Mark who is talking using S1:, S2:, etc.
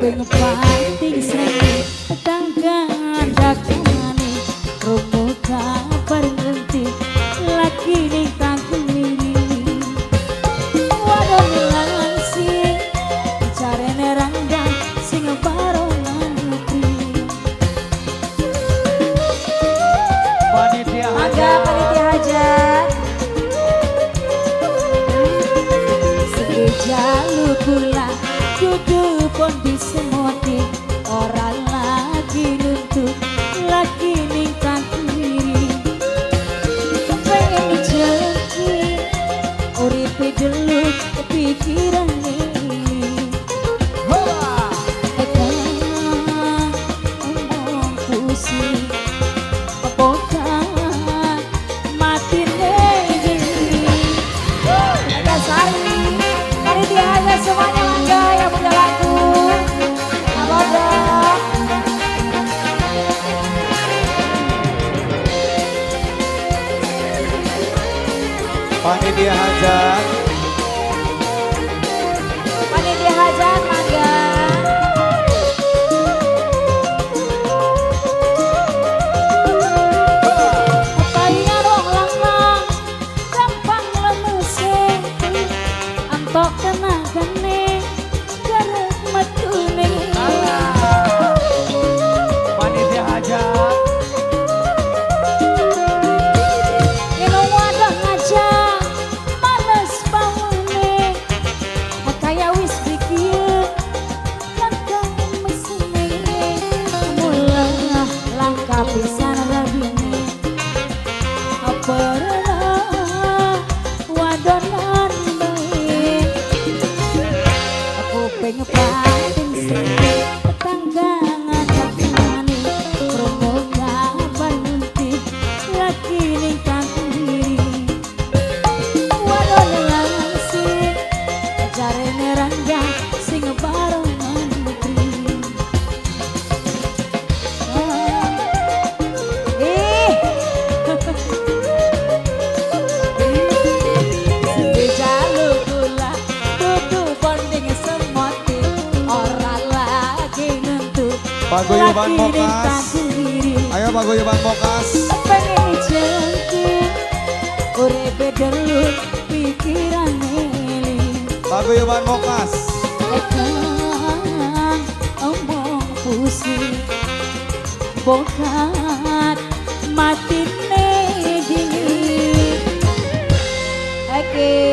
S1: Kuping pating srengenge tetangga ndakumane krungu kabar ngerti lagi ning tanggung. Wadon langsing carene rangga sing barongan putri.
S2: Panitia
S3: Mangga
S2: hajat.
S3: Panitia hajat.
S1: Segi jalu kula dudu pun disemoti ora lagi nuntut lagi ning kiri pengen dijengki uripe deluk pikirane. Ekang omong pusing bokat matine gini.
S3: Mangga Sari. Panitia hajat semuanya mangga yang punya lagu. Abang.
S2: Panitia hajat.
S3: Panitia hajat mangga.
S1: Kaya wong lanang gampang lemese antok tenagane garek metune.
S2: Panitia hajat.
S1: Yen wadah ngajak males bangune kaya wis pikir kangkang mesene mula langka pisan rabine pernah wadonan bae. Kuping pating srengenge tetangga ngadapane krungu kabar ngunti lagi ning kiri wadon langsing jarene rangga sing barongan putri.
S3: Ih.
S1: Segi jaluk kula dudu bonding semoti ora lagi nuntut
S2: Paguyuban
S1: lagi ning
S2: Mokas.
S1: kiri
S2: Ayo Paguyuban Mokas.
S1: Pengen dijengki uripe deluk pikirane eling.
S2: Paguyuban Mokas.
S1: Ekang omong pusing bokat matine dingin.
S3: Oke.